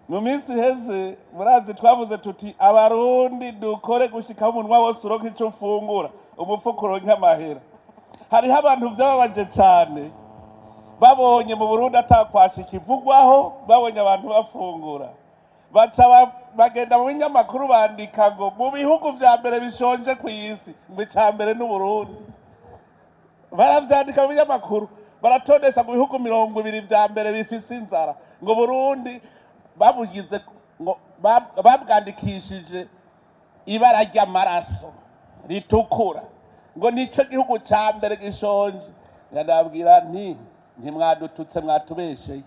Mu minsi iheze, murazi, twavuze tuti: "Abarundi dukore gushikaho umunwa wose uronka ico ufungura, umufuko uronke amahera." Hariho abantu vyababaje cane babonye mu Burundi atakwasha ikivugwaho, babonye abantu bafungura, baca bagenda mu binyamakuru bandika ngo mu bihugu vya mbere bishonje kw'isi, ngo ica mbere n'Uburundi. Baravyandika mu binyamakuru, baratondesha mu bihugu 20 vya mbere bifise inzara, ngo Burundi babugize ngo babwandikishije ibara ry'amaraso ritukura, ngo nico gihugu ca mbere gishonje. Ndababwira nti: "Ntimwadututse, mwatubesheye."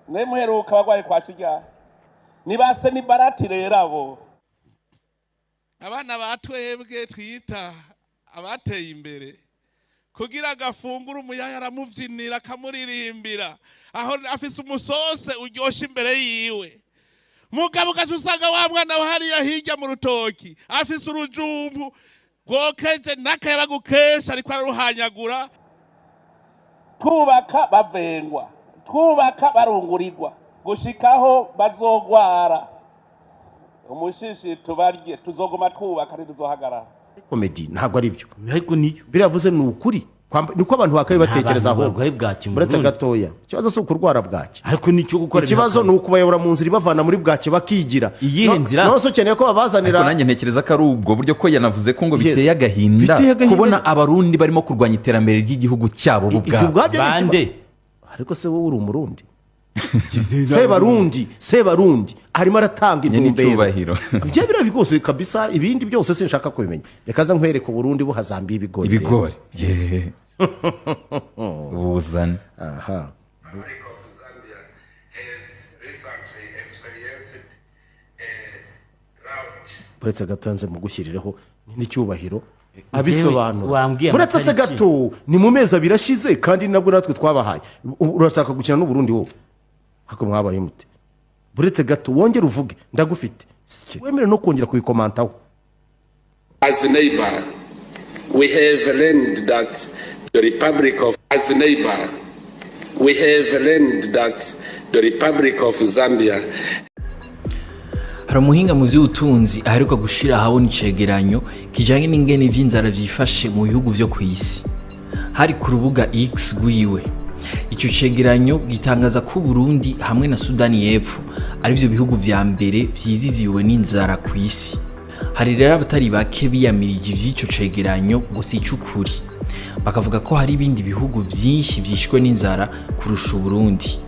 Mwe muheruka abagwayi kwa kiryari nibase ni barati. Rero abo abana ba twebwe twita abateye imbere, kugira agafungure umuyaya, aramuvyinira, akamuririmbira, aho afise umusose uryoshe imbere yiwe. Mugabo ugaca usanga wa mwana wa hariya hirya mu rutoki afise urujumbu rwokeje n'akayabagu kenshi, ariko araruhanyagura. Twubaka bavengwa, twubaka barungurirwa, gushikaho bazogwara umushishi tubarye. Tuzoguma twubaka, ntituzohagarara. Comedy ntabwo ari byo. Ariko niyo Biriya ni ukuri. Niko abantu bakabi batekereza. Abantu Ahubwo barwaye bwaki mu uretse Burundi. gatoya, ikibazo si ukurwara bwaki. Ariko nicyo gukora. Ikibazo ni ukubayobora mu nzira ibavana muri bwaki bakigira. Iyihe nzira? None se ukeneye ko babazanira? Ariko nanjye ntekereza ko ari ubwo buryo, ko yanavuze ko ngo Yes. biteye agahinda Biteye agahinda. kubona Abarundi barimo kurwanya iterambere ry'igihugu cyabo bo Ibyo ubwabo. ubwabyo ni Bande? ikibazo. Ariko se wowe uri Umurundi? Sebarundi, Sebarundi arimo aratanga Nyine intumbero. icyubahiro. Ibyo biriya rwose kabisa, ibindi byose sinshaka kubimenya. Reka za nkwereke Uburundi buhazambiye ibigori. Ibigori. Yeah. Buzane. Aha. Republic of Zambia has recently experienced a drought. Uretse gato, nze mugushyirireho n'icyubahiro abisobanura. Wambwiye Uretse se amatariki. gato, ni mu mezi 2 ashize, kandi nabwo natwe twabahaye. Urashaka gukina n'Uburundi wowe? Ariko mwabaye mute? Uretse gato, wongere uvuge, ndagufite, wemere no kongera kubikomantaho. As a neighbor, we have learned that the Republic of as a neighbor, we have learned that the Republic of Zambia Hari umuhinga mu by'ubutunzi aheruka gushyira ahabona icegeranyo kijyanye n'ingene ivy'inzara vyifashe mu bihugu vyo ku isi. Hari ku rubuga X rwiwe. Ico cegeranyo gitangaza ko Burundi hamwe na Sudani y'Epfo arivyo bihugu vya mbere vyiziziwe n'inzara ku isi. Hari rero abatari bake biyamirije ivy'ico cegeranyo ngo si ic'ukuri, bakavuga ko hari ibindi bihugu vyinshi vyishwe n'inzara kurusha Uburundi.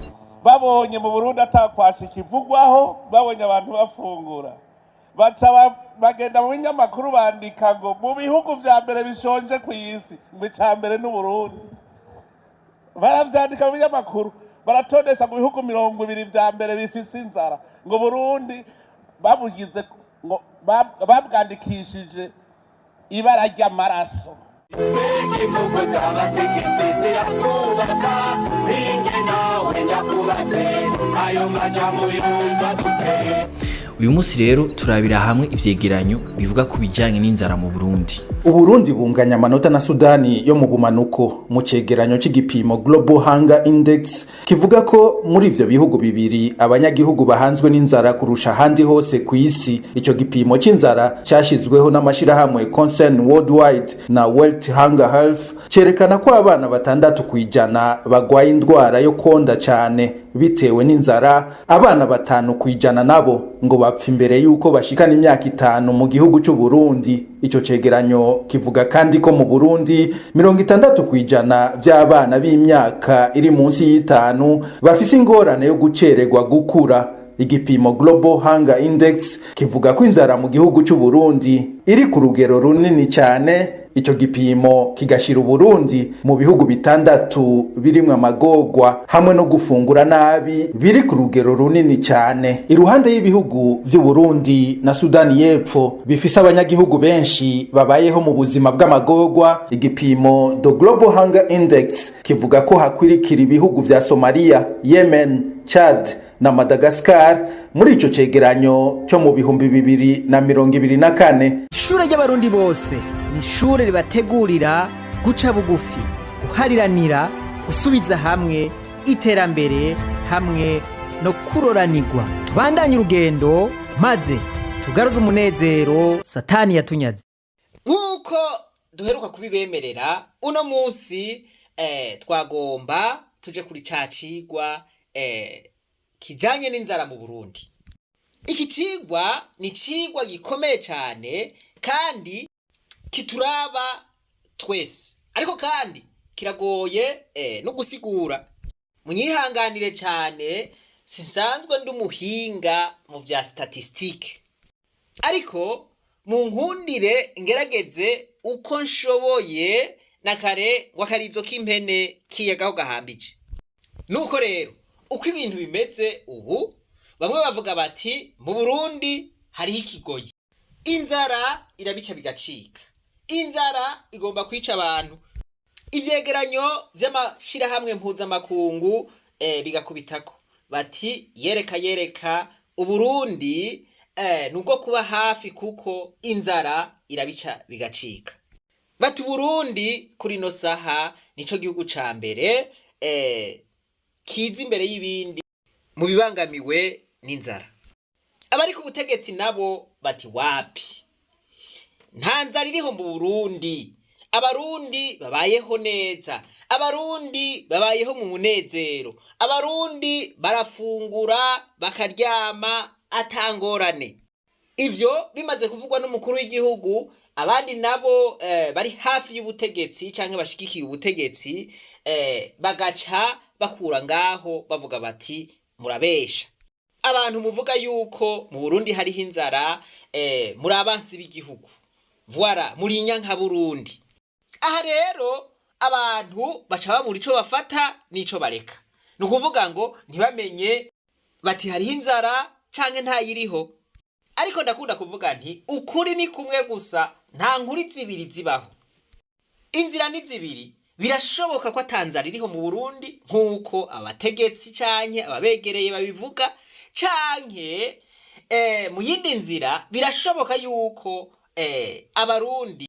Babonye mu Burundi atakwasha ikivugwaho, babonye abantu bafungura, baca bagenda mu binyamakuru bandika ngo mu bihugu vya mbere bishonje ku isi, ngo ica mbere n'Uburundi. Baravyandika mu binyamakuru, baratondesha mu bihugu 20 vya mbere bifise inzara, ngo Burundi babugize ngo babwandikishije ibara ry'amaraso. Imvugo z'abategetsi zirakubaka, ninge nawe ndakubatse, ayo majambo yumva gute? Uyu munsi rero turabira hamwe ivyegeranyo bivuga ku bijanye n'inzara mu Burundi. Uburundi bunganya amanota na Sudani yo mu bumanuko mu cegeranyo c'igipimo Global Hunger Index, kivuga ko muri ivyo bihugu bibiri abanyagihugu bahanzwe n'inzara kurusha ahandi hose ku isi. Ico gipimo c'inzara cashizweho n'amashirahamwe Concern Worldwide na World Hunger Health cerekana ko abana 6% bagwaye indwara yo konda cane bitewe n'inzara. Abana 5% nabo ngo bapfa imbere y'uko bashikana imyaka 5 mu gihugu c'u Burundi. Ico cegeranyo kivuga kandi ko mu Burundi 60% vy'abana b'imyaka iri munsi y'itanu bafise ingorane yo gucererwa gukura. Igipimo Global Hunger Index kivuga ko inzara mu gihugu c'u Burundi iri ku rugero runini cyane. Ico gipimo kigashira Uburundi mu bihugu bitandatu birimwo amagorwa hamwe no gufungura nabi biri ku rugero runini cyane, iruhande y'ibihugu vy'u Burundi na Sudani y'Epfo bifise abanyagihugu benshi babayeho mu buzima bw'amagorwa. Igipimo The Global Hunger Index kivuga ko hakwirikira ibihugu vya Somalia, Yemen, Chad na Madagascar muri ico cegeranyo co mu 2024. Ishure ry'Abarundi bose ni ishure ribategurira guca bugufi, guhariranira, gusubiza hamwe, iterambere hamwe. No kuroranirwa, tubandanye urugendo maze tugaruze umunezero Satani yatunyaze. Nk'uko duheruka kubibemerera, uno munsi twagomba tuje kuri ca cigwa kijanye n'inzara mu Burundi. Iki cigwa ni cigwa gikomeye cane kandi kituraba twese, ariko kandi kiragoye no gusigura. Munyihanganire cane, sinsanzwe ndi umuhinga mu vya statistique, ariko munkundire ngerageze uko nshoboye. Na kare ngo akarizo k'impene kiyagaho gahambije. Nuko rero uko ibintu bimeze ubu, bamwe bavuga bati mu Burundi hariho ikigoyi, inzara irabica bigacika, inzara igomba kwica abantu. Ivyegeranyo vy'amashirahamwe mpuzamakungu bigakubitako bati yereka yereka, Uburundi nubwo kuba hafi kuko inzara irabica bigacika. Bati Uburundi kuri ino saha nico gihugu ca mbere kiza imbere y'ibindi mu bibangamiwe n'inzara. Abari ku butegetsi nabo bati wapi, nta nzara iriho mu Burundi, Abarundi babayeho neza, Abarundi babayeho mu munezero, Abarundi barafungura bakaryama atangorane. Ivyo bimaze kuvugwa n'umukuru w'igihugu, abandi nabo bari hafi y'ubutegetsi canke bashigikiye ubutegetsi bagaca bakura ngaho bavuga bati murabesha, abantu muvuga yuko mu Burundi hariho inzara, muri abansi b'igihugu, voilà, muri nka Burundi. Aha rero abantu baca babura ico bafata n'ico bareka, ni ukuvuga ngo ntibamenye bati hariho inzara canke ntayiriho. Ariko ndakunda kuvuga nti ukuri ni kumwe gusa, nta nkuri zibiri zibaho, inzira ni zibiri. Birashoboka ko atanzara iriho mu Burundi nk'uko abategetsi canke ababegereye babivuga, canke mu yindi nzira birashoboka yuko Abarundi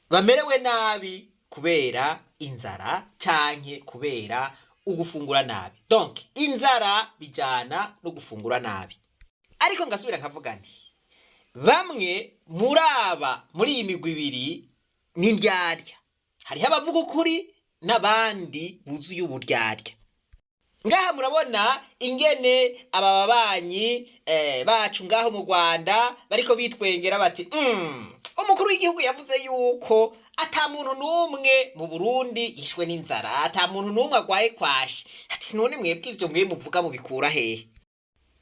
bamerewe nabi kubera inzara canke kubera ugufungura nabi. Donc inzara bijana no gufungura nabi. Ariko ngasubira nkavuga nti bamwe muri aba, muri iyi migwi ibiri, ni ndyarya. Hariho abavuga ukuri n'abandi buzuye uburyarya. Ngaha murabona ingene aba babanyi bacu ngaho mu Rwanda bariko bitwengera bati umukuru w'igihugu yavuze yuko ata muntu n'umwe mu Burundi yishwe n'inzara, ata muntu n'umwe agwaye kwashi. Ati none mwebwe ivyo mwe muvuga mubikura hehe?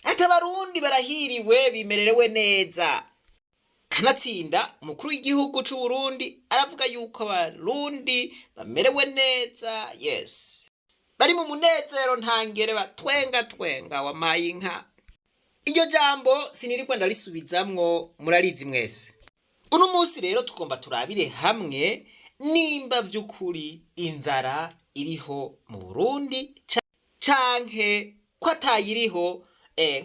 Ati Abarundi barahiriwe, bimererewe neza. Kanatsinda umukuru w'igihugu c'u Burundi aravuga yuko Abarundi bamerewe neza, yes, bari mu munezero ntangere, batwenga twenga wamaye inka. Iryo jambo sinirirwa ndarisubizamwo, murarizi mwese. Uno munsi rero tugomba turabire hamwe nimba vy'ukuri inzara iriho mu Burundi canke ko atayiriho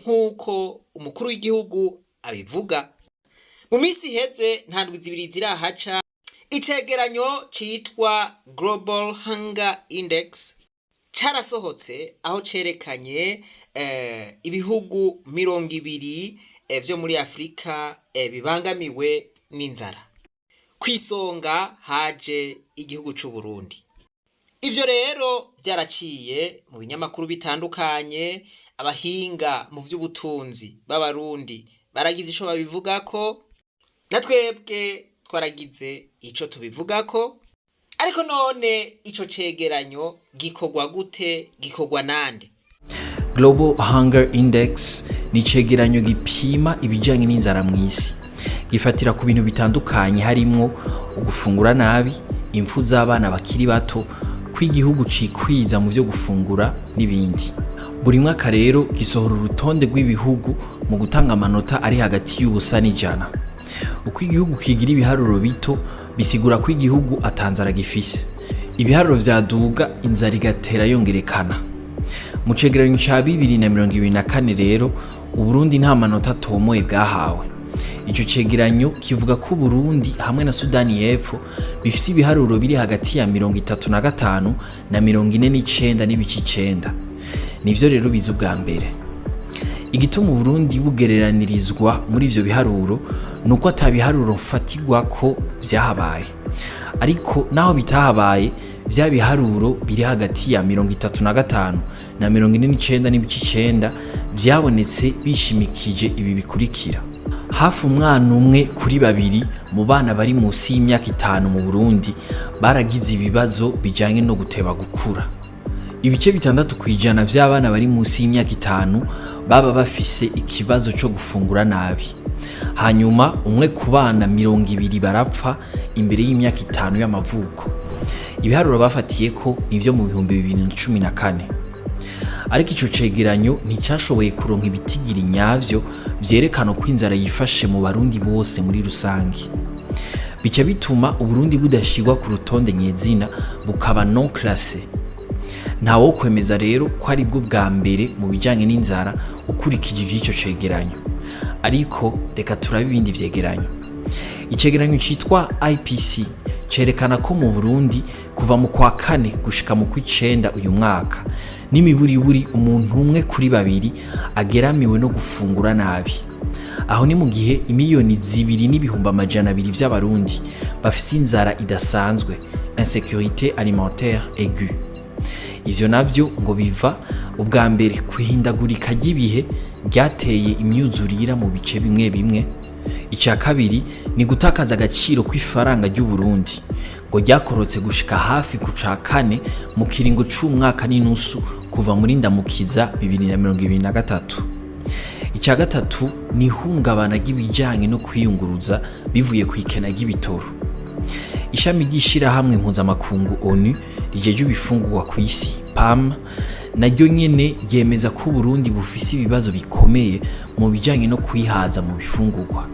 nk'uko umukuru w'igihugu abivuga. Mu minsi iheze, nta ndwi 2 zirahaca, icegeranyo citwa Global Hunger Index carasohotse, aho cerekanye ibihugu 20 vyo muri Afurika bibangamiwe n'inzara. Kw'isonga haje igihugu c'u Burundi. Ivyo rero vyaraciye mu binyamakuru bitandukanye, abahinga mu vy'ubutunzi b'Abarundi baragize ico babivugako, na twebwe twaragize ico tubivugako. Ariko none ico cegeranyo gikorwa gute, gikorwa nande? Global Hunger Index ni icegeranyo gipima ibijyanye n'inzara mu isi. Gifatira ku bintu bitandukanye, harimwo ugufungura nabi, impfu z'abana bakiri bato, ko igihugu cikwiza mu byo gufungura n'ibindi. Buri mwaka rero gisohora urutonde rw'ibihugu mu gutanga amanota ari hagati y'ubusa n'ijana. Uko igihugu kigira ibiharuro bito, bisigura ko igihugu atanzara gifise. Ibiharuro vyaduga, inzara igatera yongerekana. Mu cegeranyo ca 2024 rero, Uburundi nta manota atomoye bwahawe. Ico cegeranyo kivuga ko Uburundi hamwe na Sudani y'Epfo bifise ibiharuro biri hagati ya 35 na 49.9. Nivyo rero biza ubwa mbere. Igituma Uburundi bugereranirizwa muri ivyo biharuro ni uko ata biharuro mfatirwako vyahabaye. Ariko naho bitahabaye, vya biharuro biri hagati ya 35 na 49.9 vyabonetse bishimikije ibi bikurikira: hafi umwana umwe kuri babiri mu bana bari munsi y'imyaka 5 mu Burundi baragize ibibazo bijanye no guteba gukura. 6% vy'abana bari munsi y'imyaka 5 baba bafise ikibazo co gufungura nabi. Hanyuma umwe ku bana 20 barapfa imbere y'imyaka 5 y'amavuko. Ibiharuro bafatiyeko nivyo mu 2014. Ariko ico cegeranyo nticyashoboye kuronka ibitigiri nyavyo vyerekana uko inzara yifashe mu Barundi bose muri rusange, bica bituma Uburundi budashirwa ku rutonde nyezina, bukaba non classé. Ntawo kwemeza rero ko ari bwo bwa mbere mu bijanye n'inzara ukurikije ivy'ico cegeranyo. Ariko reka turabe ibindi vyegeranyo. Icegeranyo citwa IPC cerekana ko mu Burundi kuva mu kwa kane gushika mu kw'icenda uyu mwaka, n'imiburiburi umuntu umwe kuri babiri ageramiwe no gufungura nabi. Aho ni mu gihe 2,2 miliyoni vy'Abarundi bafise inzara idasanzwe, insécurité alimentaire aiguë. Ivyo navyo ngo biva ubwa mbere kwihindagurika ry'ibihe ryateye imyuzurira mu bice bimwe bimwe. Icya kabiri ni gutakaza agaciro kw'ifaranga ry'u Burundi, ngo ryakorotse gushika hafi ku ca kane mu kiringo c'umwaka n'inusu kuva muri Ndamukiza 2023. Icya gatatu ni ihungabana ry'ibijanye no kwiyunguruza bivuye ku ikena ry'ibitoro. Ishami ry'ishirahamwe mpuzamakungu ONU rijeje ibifungurwa ku isi, PAM, naryo nyene ryemeza ko Burundi bufise ibibazo bikomeye mu bijanye no kwihaza mu bifungurwa.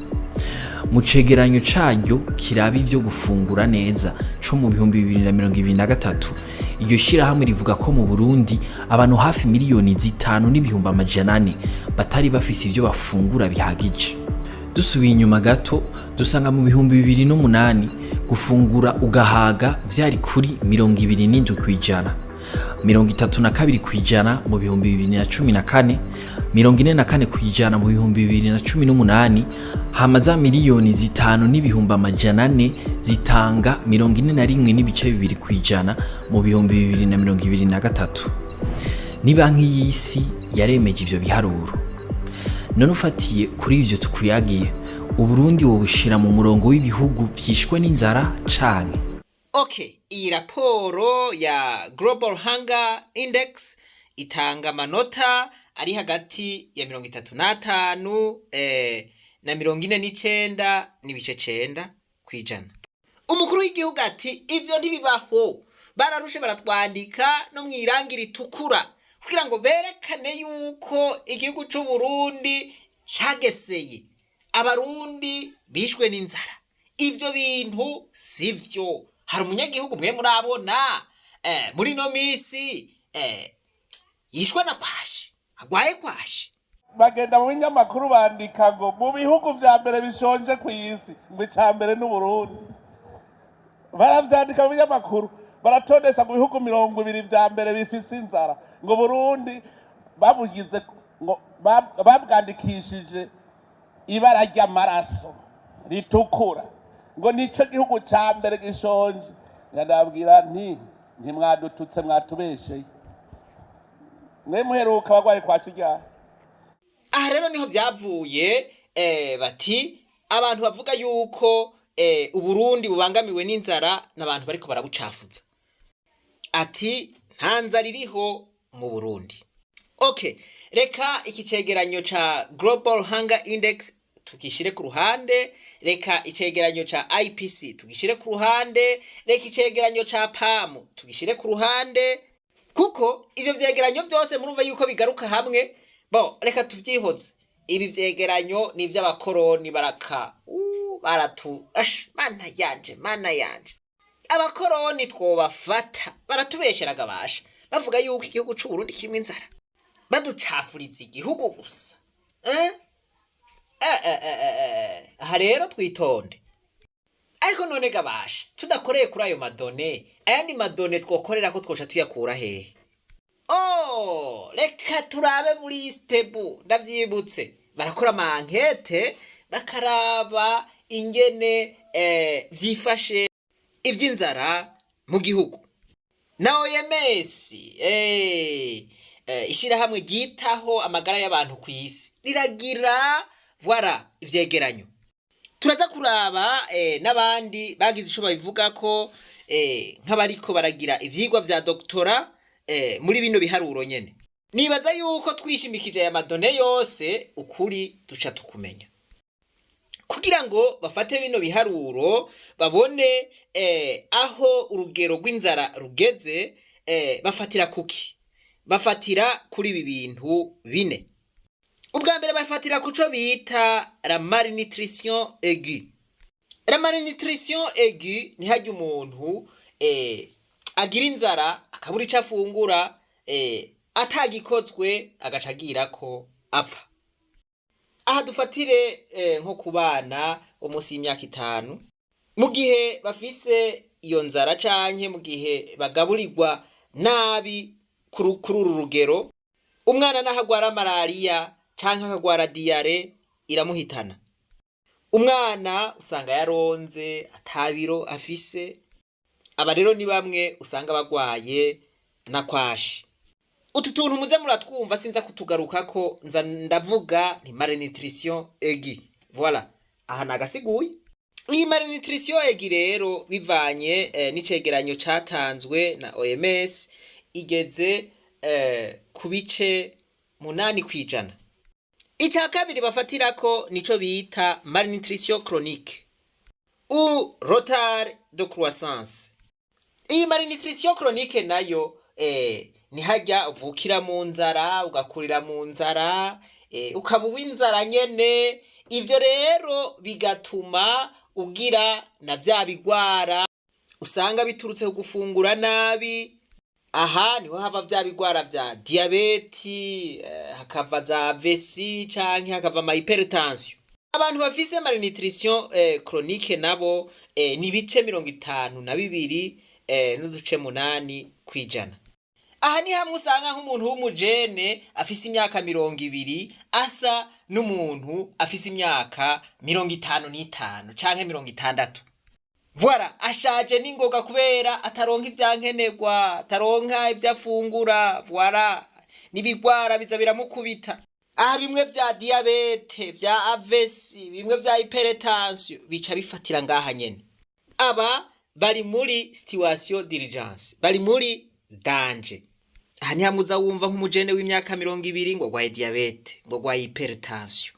Mu cegeranyo caryo kiraba ivyo gufungura neza co mu 2023, iryo shirahamwe rivuga ko mu Burundi abantu hafi 5,4 miliyoni batari bafise ivyo bafungura bihagije. Dusubiye inyuma gato, dusanga mu 2008 gufungura ugahaga vyari kuri 27%, 32% mu 2014, 44% mu 2018. Hama za 5,4 miliyoni zitanga 41.2% mu 2023. Ni Banki y'Isi yaremeje ivyo biharuro. None ufatiye kuri ivyo tukuyagiye, Uburundi wobushira mu murongo w'ibihugu vyishwe n'inzara canke? Okay, iyi raporo ya Global Hunger Index itanga amanota ari hagati ya 35 na 49.9%. Umukuru w'igihugu ati: "Ivyo ntibibaho, bararushe baratwandika no mw'irangi ritukura kugira ngo berekane yuko igihugu c'u Burundi cageseye, Abarundi bishwe n'inzara. Ivyo bintu sivyo." Hari umunyagihugu mwe murabona muri ino misi yishwe na kwashi, agwaye kwashi? Bagenda mu binyamakuru bandika ngo mu bihugu vya mbere bishonje ku isi, ngo ica mbere n'Uburundi. Baravyandika mu binyamakuru, baratondesha mu bihugu 20 vya mbere bifise inzara, ngo Burundi babugize ngo babwandikishije ibara ry'amaraso ritukura, ngo nico gihugu ca mbere gishonje. Ndababwira nti: "Ntimwadututse, mwatubesheye." Mwe muheruka abagwayi kwa shiryari? Aha rero niho byavuye bati abantu bavuga yuko Uburundi bubangamiwe n'inzara n'abantu bariko barabucafuza. Ati nta nzara iriho mu Burundi. Okay, reka iki cegeranyo ca Global Hunger Index tukishire ku ruhande, reka icegeranyo ca IPC tugishire ku ruhande, reka icegeranyo ca PAM tugishire ku ruhande, kuko ivyo vyegeranyo vyose murumva yuko bigaruka hamwe. Bo reka tuvyihoze, ibi vyegeranyo ni ivy'abakoroni. Baraka baratu ash, mana yanje, mana yanje, abakoroni twobafata baratubesheraga, basha bavuga yuko igihugu c'u Burundi kirimwo inzara, baducafuriza igihugu gusa, eh? Eh, eh, eh, eh, eh. Aha rero twitonde. Ariko none gabasha tudakoreye kuri ayo ma données, ayandi ma données twokorera ko twoca tuyakura hehe? Oh. Oh, reka turabe muri ISTEEBU. Ndavyibutse, barakora ama enquêtes, bakaraba ingene vyifashe ivy'inzara mu gihugu. Na OMS, ishirahamwe ryitaho amagara y'abantu ku isi, riragira, voilà, ivyegeranyo. Turaza kuraba n'abandi bagize ico babivuga ko, nk'abariko baragira ivyigwa vya doctorat muri bino biharuro nyene. Nibaza yuko twishimikije aya ma données yose, ukuri duca tukumenya. Kugira ngo bafate bino biharuro, babone aho urugero rw'inzara rugeze, bafatira kuki? Bafatira kuri ibi bintu bine. Ubwa mbere, bafatira kuco bita la malnutrition aiguë. La malnutrition aiguë ntihajya umuntu agira inzara, akabura ico afungura, atagikozwe agaca agirako apfa. Aha dufatire nko ku bana bo munsi y'imyaka 5. Mu gihe bafise iyo nzara canke mu gihe bagaburirwa nabi kuri uru rugero, umwana naho agwara malariya canke akagwara diarrhée, iramuhitana. Umwana usanga yaronze, atabiro afise. Aba rero ni bamwe usanga bagwaye na kwashi. Utu tuntu muze muratwumva, sinza kutugarukako, nza ndavuga ni malnutrition aiguë. Voilà, aha nagasiguye. Iyi malnutrition aiguë rero, bivanye n'icegeranyo catanzwe na OMS, igeze ku bice 8%. Icya kabiri bafatirako nico bita malnutrition chronique ou retard de croissance. Iyi malnutrition chronique nayo ntihajya uvukira mu nzara, ugakurira mu nzara, ukaba uw'inzara nyene. Ivyo rero bigatuma ugira na vya bigwara usanga biturutse ku gufungura nabi. Aha niho hava vya bigwara vya diabète, hakava za AVC canke hakava ama hypertension. Abantu bafise malnutrition chronique nabo ni ibice 52 n'uduce 8%. Aha ni hamwe usanga nk'umuntu w'umujene afise imyaka 20 asa n'umuntu afise imyaka 55 canke 60. Voilà, ashaje n'ingoga kubera ataronka ivyankenerwa, ataronka ivyo afungura. Voilà, n'ibigwara biza biramukubita. Aha bimwe vya diabète, vya AVC, bimwe vya hypertension bica bifatira ngaha nyene. Aba bari muri situation d'urgence, bari muri danger. Aha ni hamwe uza wumva nk'umujene w'imyaka 20 ngo agwaye diabète, ngo agwaye hypertension.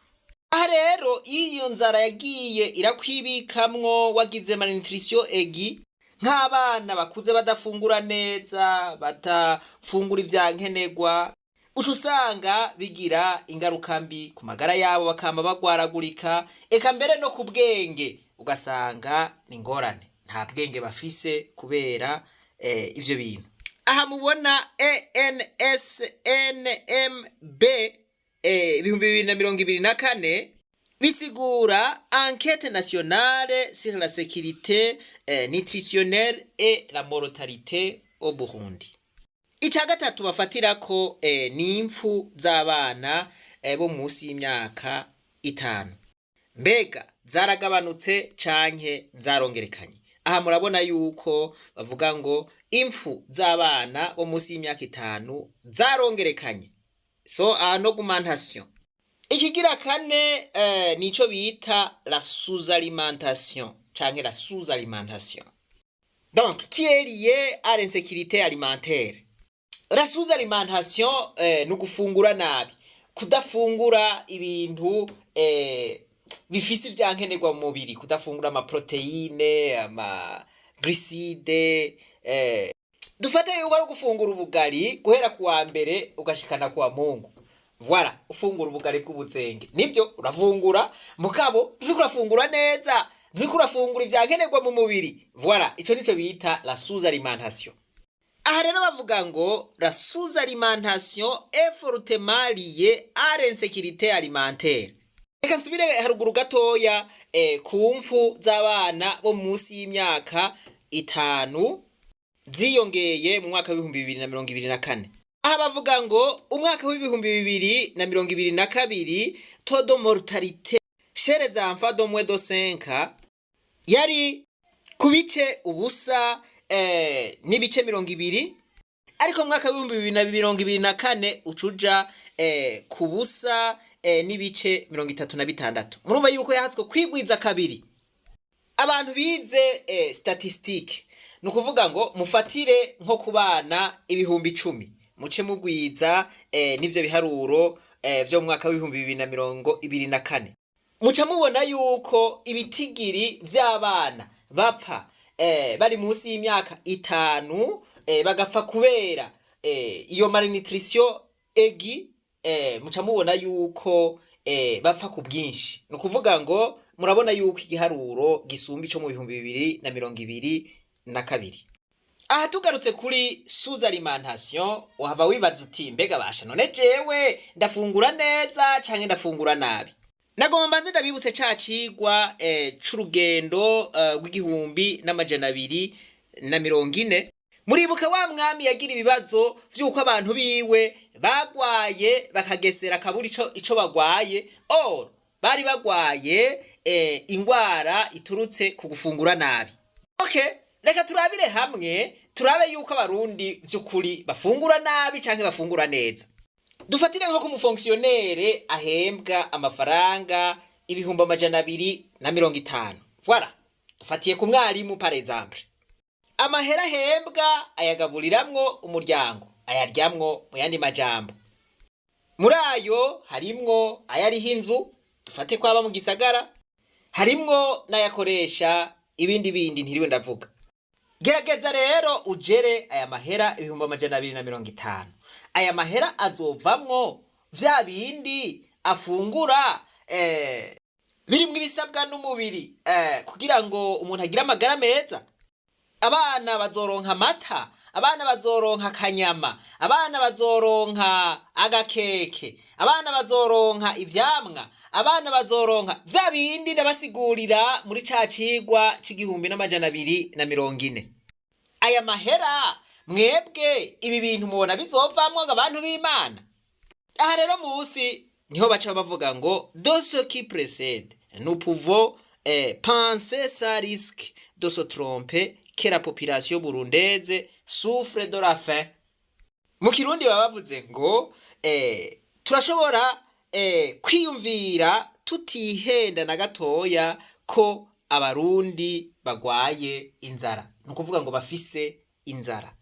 Aha rero, iyo nzara yagiye irakwibikamwo, wagize malnutrition aiguë, nk'abana bakuze badafungura neza, badafungura ivyankenerwa, uca usanga bigira ingaruka mbi ku magara yabo, bakama bagwaragurika, eka mbere no ku bwenge ugasanga ni ingorane, nta bwenge bafise kubera ivyo bintu. Aha mubona ENSNMB 2024, bisigura Enquête nationale sur la sécurité nutritionnelle et la mortalité au Burundi. Icya gatatu bafatirako ni impfu z'abana bo munsi y'imyaka 5. Mbega zaragabanutse canke zarongerekanye? Aha murabona yuko bavuga ngo impfu z'abana bo munsi y'imyaka 5 zarongerekanye, so en augmentation. Ikigira kane nico bita la sous-alimentation canke la sous-alimentation, donc qui est liée à l'insécurité alimentaire. La sous-alimentation ni ugufungura nabi, kudafungura ibintu bifise ivyankenerwa mu mubiri, kudafungura ama protéines, ama glucides. Dufate yuko ari ugufungura ubugari guhera ku wa mbere ugashikana ku wa Mungu. Voilà, ufungura ubugari bw'ubuzenge. Nivyo uravungura, mugabo nturiko urafungura neza, nturiko urafungura ivyankenerwa mu mubiri. Voilà, ico nico bita la sous-alimentation. Aha rero bavuga ngo la sous-alimentation est fortement liée à l'insécurité alimentaire. Reka nsubire haruguru gatoya ku mfu z'abana bo munsi y'imyaka 5 ziyongeye mu mwaka w'2024. Aha bavuga ngo umwaka w'2022, taux de mortalité chez les enfants de moins de 5 yari ku bice 0 n'ibice 20, ariko mu mwaka w'2024 ucuja ku 0 n'ibice 36. Murumva yuko yahatswe kwigwiza kabiri. Abantu bize statistique, ni ukuvuga ngo mufatire nko ku bana 10,000, muce mugwiza n'ivyo biharuro vyo mu mwaka w'2024, muca mubona yuko ibitigiri vy'abana bapfa bari munsi y'imyaka 5, bagapfa kubera iyo malnutrition aiguë, muca mubona yuko bapfa ku bwinshi. Ni ukuvuga ngo murabona yuko igiharuro gisumba ico mu 2022. Aha tugarutse kuri sous-alimentation, wahava wibaza uti: "Mbega basha, none jewe ndafungura neza canke ndafungura nabi?" Nagomba mbanze ndabibutse ca cigwa c'urugendo rw'1240. Muribuka wa mwami yagira ibibazo vy'uko abantu biwe bagwaye, bakagesera akabura ico bagwaye? Or bari bagwaye ingwara iturutse ku gufungura nabi. Okay, reka turabire hamwe, turabe yuko Abarundi vy'ukuri bafungura nabi canke bafungura neza. Dufatire nko ku mufonctionnaire ahembwa amafaranga 250,000. Voilà, dufatiye ku mwarimu par exemple. Amahera ahembwa ayagaburiramwo umuryango, ayaryamwo mu yandi majambo. Muri ayo harimwo ayariho inzu, dufate ko aba mu gisagara, harimwo n'ayakoresha ibindi bindi ntiriwe ndavuga. Gerageza rero ugere aya mahera 250,000, aya mahera azovamwo vya bindi afungura birimwo ibisabwa n'umubiri kugira ngo umuntu agire amagara meza? Abana bazoronka amata, abana bazoronka akanyama, abana bazoronka agakeke, abana bazoronka ivyamwa, abana bazoronka vya bindi ndabasigurira muri ca cigwa c'1240. Aya mahera mwebwe ibi bintu mubona bizovamwo, abantu b'Imana? Aha rero musi niho baca bavuga ngo: "De ce qui précède, nous pouvons penser sans risque de se tromper que la population burundaise souffre de la faim." Mu Kirundi baba bavuze ngo turashobora kwiyumvira tutihenda na gatoya ko Abarundi bagwaye inzara, ni ukuvuga ngo bafise inzara.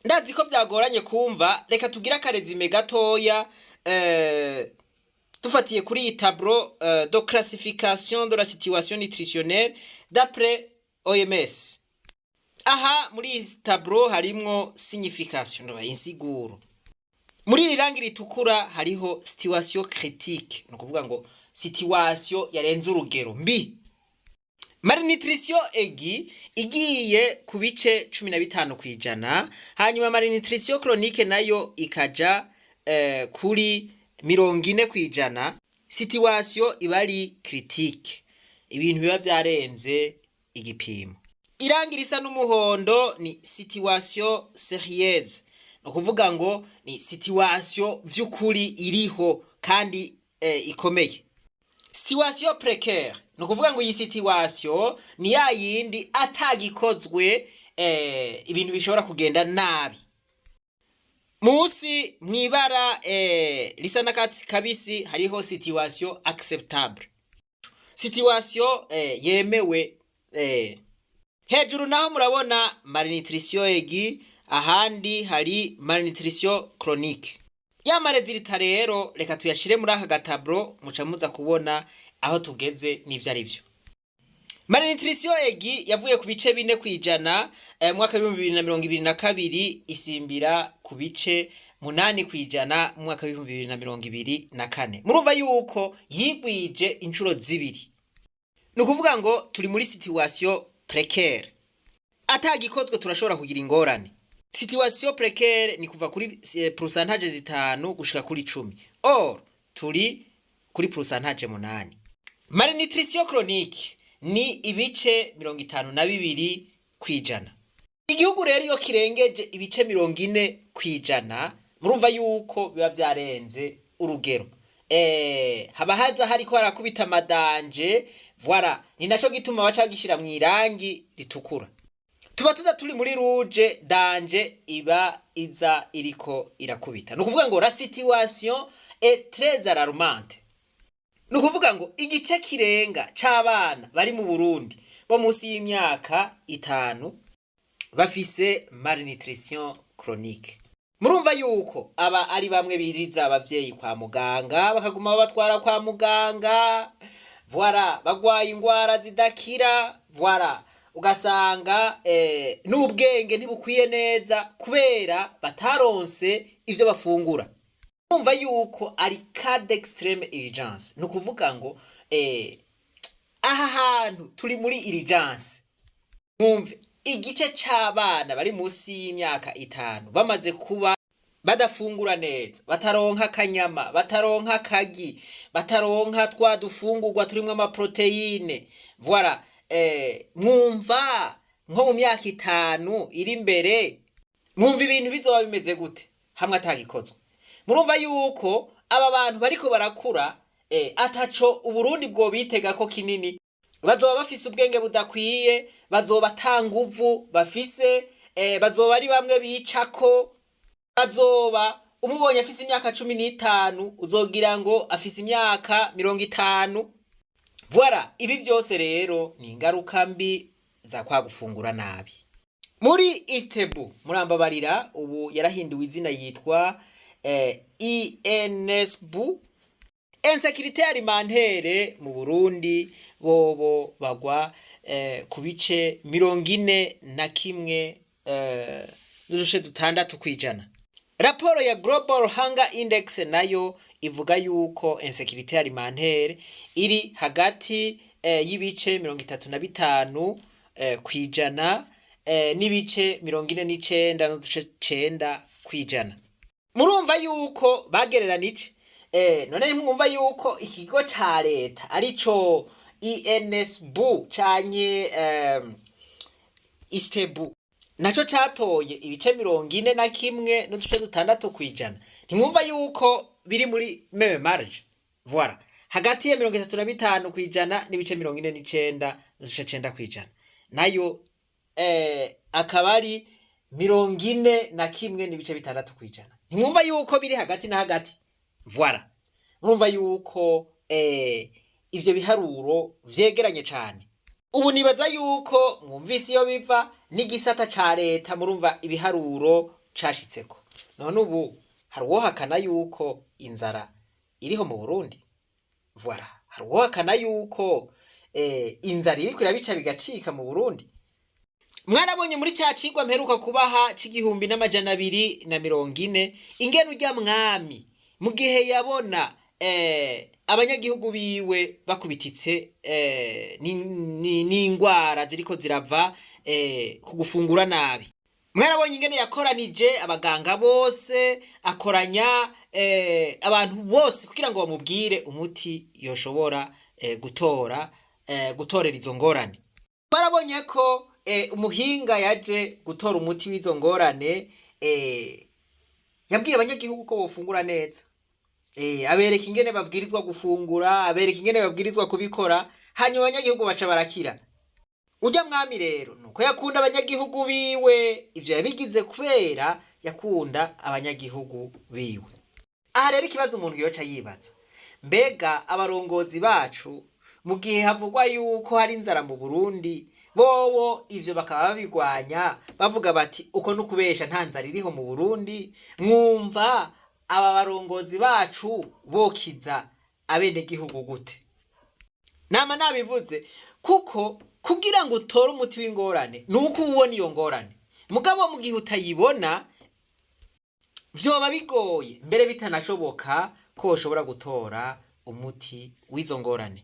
Ndazi ko vyagoranye kumva. Reka tugire akarésumé gatoya dufatiye kuri iyi tableau de classification de la situation nutritionnelle d'après OMS. Aha muri iyi tableau harimwo signification, insiguro. Muri iri rangi ritukura hariho situation critique, ni ukuvuga ngo situation yarenze urugero, mbi. Malnutrition aiguë igiye ku bice 15%, hanyuma malnutrition chronique nayo ikaja kuri 40%. Situation iba ari critique, ibintu biba vyarenze igipimo. Irangi risa n'umuhondo ni situation sérieuse, ni ukuvuga ngo ni situation vy'ukuri iriho kandi ikomeye. Situation précaire, ni ukuvuga ngo iyi situation ni ya yindi atagikozwe ibintu bishobora kugenda nabi. Musi mwibara risa n'akatsi kabisi hariho situation acceptable, situation yemewe. Hejuru naho murabona malnutrition aiguë, ahandi hari malnutrition chronique. Ya marésultats rero reka tuyashire muri aka gatableau, muca muza kubona aho tugeze n'ivyo ari vyo. Malnutrition aiguë yavuye ku bice 4% mu mwaka w'2022, isimbira ku bice 8% mu mwaka w'2024. Murumva yuko yigwije inshuro zibiri, ni ukuvuga ngo turi muri situation précaire, atagikozwe turashobora kugira ingorane. Situation précaire ni kuva kuri pourcentage 5 gushika kuri 10, or turi kuri pourcentage 8. Malnutrition chronique ni ibice 52%. Igihugu rero iyo kirengeje ibice 40% Murumva yuko biba vyarenze urugero. Haba haza hariko harakubita ama danger. Voilà, ni naco gituma baca gishira mu irangi ritukura. Tuba tuza turi muri rouge, danger iba iza iriko irakubita. Ni ukuvuga ngo la situation est très alarmante. Ni ukuvuga ngo igice kirenga c'abana bari mu Burundi bo munsi y'imyaka 5 bafise malnutrition chronique. Murumva yuko aba ari bamwe biriza abavyeyi kwa muganga, bakaguma babatwara kwa muganga. Voilà, bagwaye ingwara zidakira. Voilà, ugasanga n'ubwenge ntibukwiye neza kubera bataronse ivyo bafungura. Murumva yuko ari cas d'extrême urgence. Ni ukuvuga ngo aha hantu turi muri urgence. Mwumve, igice c'abana bari munsi y'imyaka 5 bamaze kuba badafungura neza, bataronka akanyama, bataronka akagi, bataronka twa dufungurwa turimwo ama protéines. Voilà, mwumva nko mu myaka 5 iri imbere, mwumva ibintu bizoba bimeze gute hamwe atagikozwe? Murumva yuko aba bantu bariko barakura, ataco Uburundi bwobitega ko kinini. Bazoba bafise ubwenge budakwiye, bazoba ata nguvu bafise, bazoba ari bamwe bicako. Bazoba umubonye afise imyaka 15 uzogira ngo afise imyaka 50. Voilà, ibi byose rero ni ingaruka mbi za kwa gufungura nabi. Muri ISTEEBU, murambabarira, ubu yarahinduwe izina, yitwa INSBU, insécurité alimentaire mu Burundi bobo bagwa ku bice 41 n'uduce 6 kwijana. Raporo ya Global Hunger Index nayo ivuga yuko insécurité alimentaire iri hagati y'ibice 35 kwijana n'ibice 49.9 kwijana. Murumva yuko bagereranije. None mwumva yuko ikigo ca leta arico INSBU canke ISTEEBU naco catoye ibice 41.6 kwijana, ntimwumva yuko biri muri même marge? Voilà, hagati ya 35 kwijana n'ibice 49.9 kwijana, nayo akaba ari 41.6 kwijana. Ntimwumva yuko biri hagati na hagati? Voilà, murumva yuko ivyo biharuro vyegeranye cane. Ubu nibaza yuko mwumvise iyo biva n'igisata ca leta. Murumva ibiharuro cashitseko. None ubu hari uwohakana yuko inzara iriho mu Burundi? Voilà, hari uwohakana yuko inzara iriko irabica bigacika mu Burundi? Mwarabonye muri ca cigwa mperuka kubaha c'1240 ingene urya mwami mu gihe yabona abanyagihugu biwe bakubititse n'ingwara ziriko zirava ku gufungura nabi. Mwarabonye ingene yakoranije abaganga bose, akoranya abantu bose kugira ngo bamubwire umuti yoshobora gutora gutorera izo ngorane. Barabonye ko umuhinga yaje gutora umuti w'izo ngorane yabwiye abanyagihugu ko bofungura neza, abereka ingene babwirizwa gufungura, abereka ingene babwirizwa kubikora, hanyuma abanyagihugu baca barakira. Urya mwami rero nuko yakunda abanyagihugu biwe. Ivyo yabigize kubera yakunda abanyagihugu biwe. Aha rero ikibazo umuntu yoca yibaza: mbega abarongozi bacu, mu gihe havugwa yuko hari inzara mu Burundi, bobo ivyo bakaba babigwanya, bavuga bati uko nukubesha, nta nzara iriho mu Burundi, mwumva aba barongozi bacu bokiza abenegihugu gute? Nama nabivuze, kuko kugira ngo utore umuti w'ingorane ni uko uba ubona iyo ngorane. Mugabo mu gihe utayibona, vyoba bigoye, mbere bitanashoboka, ko woshobora gutora umuti w'izo ngorane.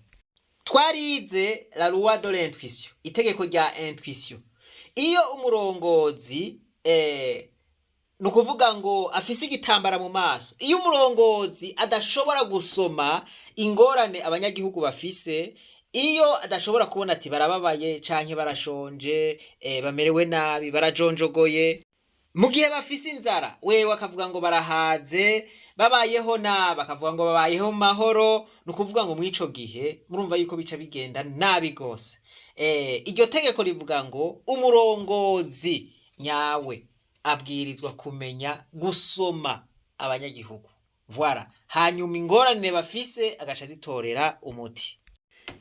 Twarize la loi de l'intuition, itegeko rya intuition. Iyo umurongozi ni ukuvuga ngo afise igitambara mu maso, iyo umurongozi adashobora gusoma ingorane abanyagihugu bafise, iyo adashobora kubona ati barababaye canke barashonje, bamerewe nabi, barajonjogoye. Mu gihe bafise inzara, wewe akavuga ngo barahaze, babayeho nabi akavuga ngo babayeho mu mahoro. Ni ukuvuga ngo mw'ico gihe murumva yuko bica bigenda nabi gose. Iryo tegeko rivuga ngo umurongozi nyawe abwirizwa kumenya gusoma abanyagihugu, voilà, hanyuma ingorane bafise agaca zitorera umuti.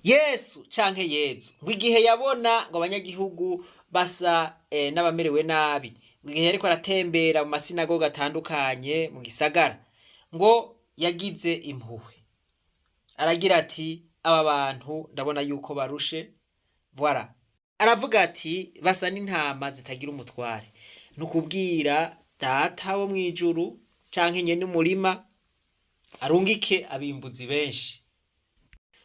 Yesu canke Yezu ngo igihe yabona ngo abanyagihugu basa n'abamerewe nabi, ngo igihe yariko aratembera mu masinagoga atandukanye mu gisagara, ngo yagize impuhwe, aragira ati: "Aba bantu ndabona yuko barushe." Voilà, aravuga ati: "Basa n'intama zitagira umutware." Ni ukubwira Data wo mw'ijuru canke nyene umurima arungike abimbuzi benshi.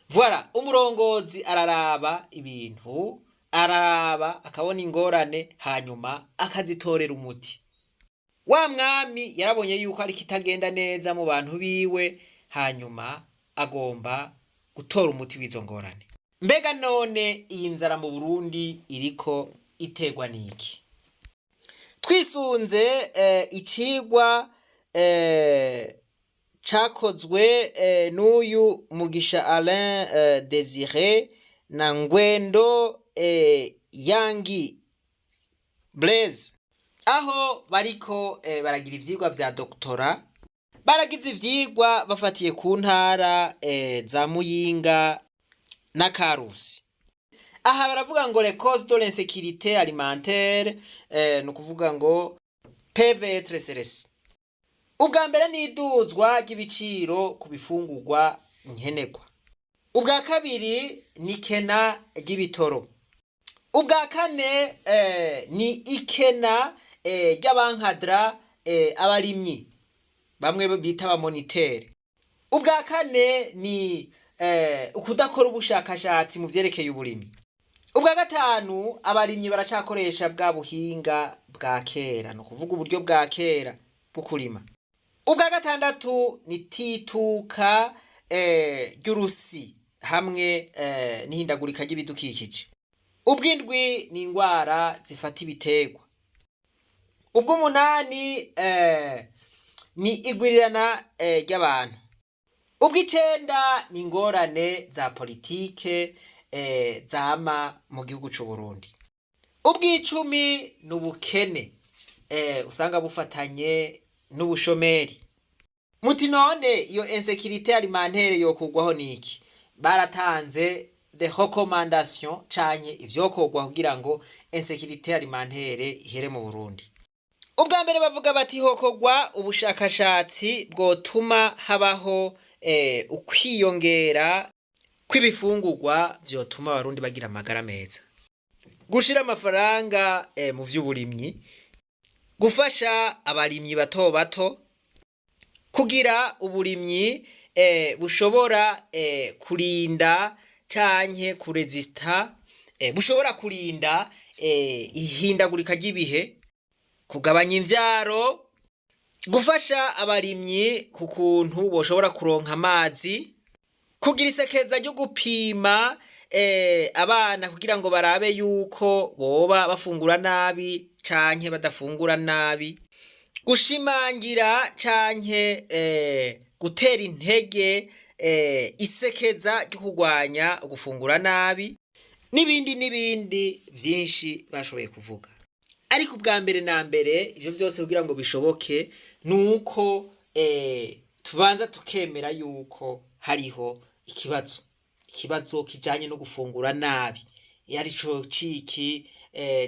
Voilà, umurongozi araraba ibintu, araraba akabona ingorane, hanyuma akazitorera umuti. Wa mwami yarabonye yuko ariko itagenda neza mu bantu biwe, hanyuma agomba gutora umuti w'izo ngorane. Mbega none iyi nzara mu Burundi iriko iterwa n'iki? Twisunze icigwa cakozwe n'uyu Mugisha Alain Désiré na Ngwendo Yangi Blaise, aho bariko baragira ivyigwa vya doctorat, baragize ivyigwa bafatiye ku ntara za Muyinga na Karusi. Aha baravuga ngo les causes de l'insécurité alimentaire, ni ukuvuga ngo peuvent être celles. Ubwa mbere ni iduzwa ry'ibiciro ku bifungurwa nkenerwa. Ubwa kabiri ni ikena ry'ibitoro. Ubwa kane ni ikena ry'abankadra abarimyi, bamwe bita abamonitere. Ubwa kane ni ukudakora ubushakashatsi mu vyerekeye uburimyi. Ubwa gatanu, abarimyi baracakoresha bwa buhinga bwa kera, ni ukuvuga uburyo bwa kera bwo kurima. Ubwa gatandatu ni tituka ry'urusi hamwe n'ihindagurika ry'ibidukikije. Ubw'indwi ni ingwara zifata ibiterwa. Ubw'umunani ni igwirirana ry'abantu. Ubw'icenda ni ingorane za politike zama mu gihugu c'u Burundi. Ubw'icumi ni ubukene usanga bufatanye n'ubushomeri. Muti none iyo insécurité alimentaire yokugwaho niki? Baratanze des recommandations canke ivyokorwa kugira ngo insécurité alimentaire ihere mu Burundi. Ubwa mbere bavuga bati hokorwa ubushakashatsi bwotuma habaho ukwiyongera kw'ibifungurwa vyotuma Abarundi bagira amagara meza, gushira amafaranga mu vy'uburimyi, gufasha abarimyi bato bato, kugira uburimyi bushobora kurinda canke kurezista, bushobora kurinda ihindagurika ry'ibihe, kugabanya imvyaro, gufasha abarimyi ku kuntu boshobora kuronka amazi, kugira isekeza ryo gupima abana kugira ngo barabe yuko boba bafungura nabi canke badafungura nabi, gushimangira canke gutera intege isekeza ryo kurwanya gufungura nabi, n'ibindi n'ibindi vyinshi bashoboye kuvuga. Ariko ubwa mbere na mbere, ivyo vyose kugira ngo bishoboke nuko tubanza tukemera yuko hariho ikibazo kijanye no gufungura nabi, arico ciki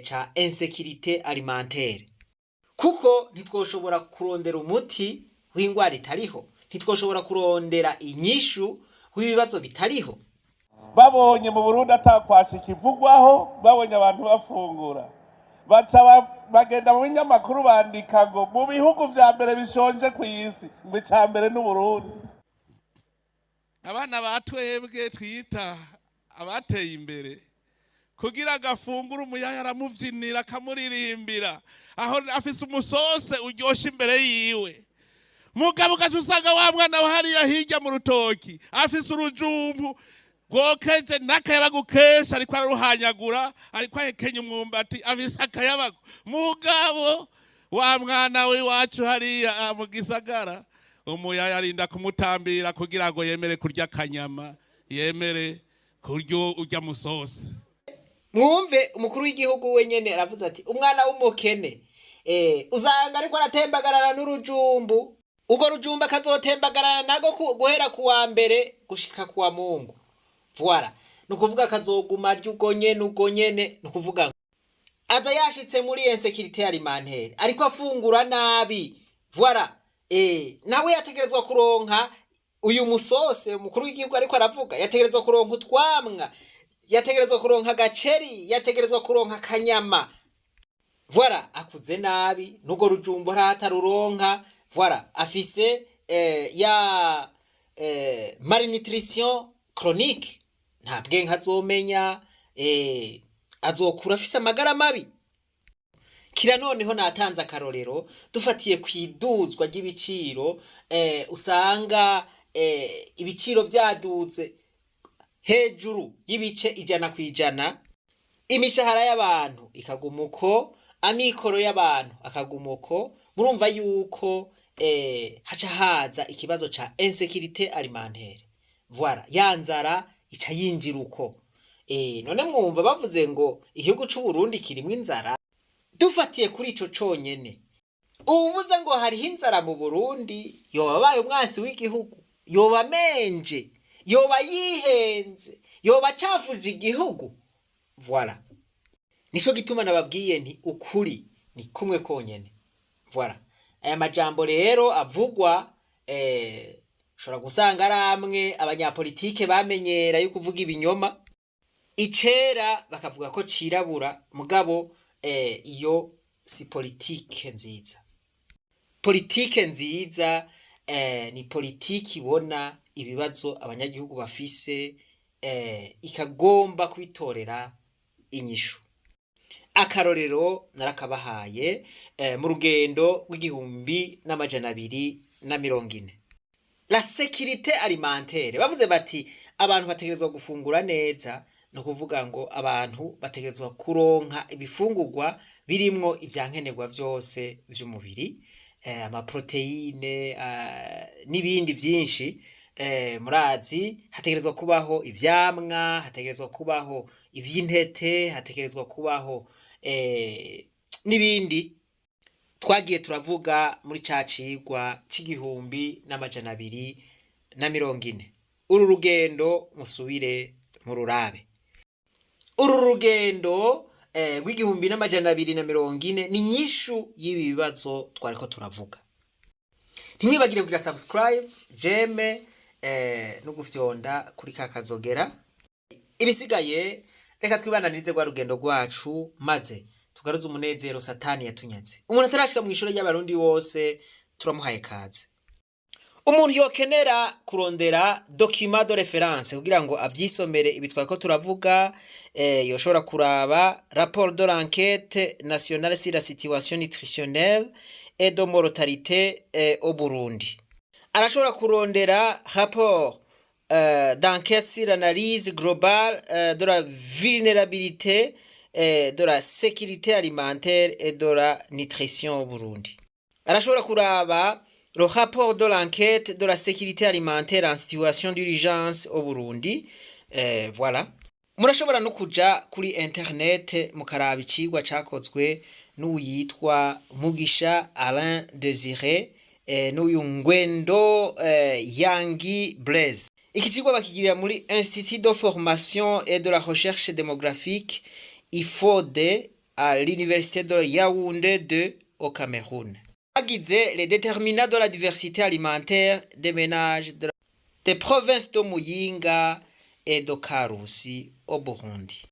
ca insécurité alimentaire, kuko ntitwoshobora kurondera umuti w'ingwara itariho, ntitwoshobora kurondera inyishu w'ibibazo bitariho. Babonye mu Burundi atakwasha ikivugwaho, babonye abantu bafungura, baca bagenda mu binyamakuru bandika ngo mu bihugu vya mbere bishonje ku isi, ngo ica mbere n'Uburundi. Abana ba twebwe twita abateye imbere, kugira agafungure umuyaya aramuvyinira, akamuririmbira, aho afise umusose uryoshe imbere yiwe. Mugabo ugaca usanga wa mwana wa hariya hirya mu rutoki afise urujumbu rwokeje n'akayabagu kenshi, ariko araruhanyagura, ariko ahekenya umwumbati, afise akayabagu. Mugabo Wa mwana w'iwacu hariya mu gisagara, umuyaya arinda kumutambira kugira ngo yemere kurya akanyama, yemere kurya urya musosi. Mwumve, umukuru w'igihugu wenyene aravuze ati umwana w'umukene usanga ariko aratembagarana n'urujumbu, urwo rujumbu akazotembagarana nago guhera ku wa mbere gushika ku wa Mungu. Voilà, ni ukuvuga akazoguma arya ubwo nyene, ubwo nyene. Ni ukuvuga ngo aza yashitse muri insécurité alimentaire, ariko afungura nabi. Voilà, nawe yategerezwa kuronka uyu musose umukuru w'igihugu ariko aravuga, yategerezwa kuronka utwamwa, yategerezwa kuronka agaceri, yategerezwa kuronka akanyama. Voilà, akuze nabi n'urwo rujumbu ntataruronka. Voilà, afise ya malnutrition chronique, nta bwenge azomenya, azokura afise amagara mabi. Kira noneho natanze akarorero dufatiye ku iduzwa ry'ibiciro, usanga ibiciro vyaduze hejuru y'ibice 100%, imishahara y'abantu ikaguma uko, amikoro y'abantu akaguma uko. Murumva yuko haca haza ikibazo ca insécurité alimentaire. Voilà, ya nzara ica yinjira uko. None mwumva bavuze ngo igihugu c'u Burundi kirimwo inzara, dufatiye kuri ico conyene, uwuvuze ngo hariho inzara mu Burundi yoba abaye umwansi w'igihugu, yoba amenje, yoba yihenze, yoba acafuje igihugu. Voilà, nico gituma nababwiye nti ukuri ni kumwe konyene. Voilà, aya majambo rero avugwa, ushobora gusanga ari amwe abanyapolitike bamenyera yo kuvuga ibinyoma, icera bakavuga ko cirabura. Mugabo iyo si politike nziza. Politike nziza ni politike ibona ibibazo abanyagihugu bafise, ikagomba kubitorera inyishu. Akarorero narakabahaye mu rugendo rw'1240, la sécurité alimentaire. Bavuze bati abantu bategerezwa gufungura neza, ni ukuvuga ngo abantu bategerezwa kuronka ibifungurwa birimwo ivyankenerwa vyose vy'umubiri, amaprotéines n'ibindi vyinshi. Murazi hategerezwa kubaho ivyamwa, hategerezwa kubaho ivy'intete, hategerezwa kubaho n'ibindi twagiye turavuga muri ca cigwa c'1240. Uru rugendo musubire mu rurabe. Uru rugendo rw'1240 ni nyishu y'ibi bibazo twariko turavuga. Ntimwibagire kugira subscribe, j'aime, no gufyonda kuri ka kazogera. Ibisigaye reka twibananirize rwa rugendo rwacu, maze tugaruze umunezero Satani yatunyaze. Umuntu atarashika mu ishure ry'Abarundi wose turamuhaye kaze. Umuntu yokenera kurondera document de référence kugira ngo avyisomere ibi twariko turavuga, yoshobora kuraba rapport de l'enquête nationale sur la situation nutritionnelle et de mortalité au Burundi. Arashobora kurondera rapport d'enquête sur l'analyse globale de la vulnérabilité de la sécurité alimentaire et de la nutrition au Burundi. Arashobora kuraba le rapport de l'enquête de la sécurité alimentaire en situation d'urgence au Burundi. Voilà, murashobora no kuja kuri internet mukaraba icigwa cakozwe n'uwitwa Mugisha Alain Désiré n'uyu Ngwendo Yangi Blaise. Iki cigwa bakigirira muri Institut de formation et de la recherche démographique, IFODE, à l'université de Yaoundé 2 au Cameroun. Bagize les déterminants de la diversité alimentaire des ménages des provinces de Muyinga et de Karusi au Burundi.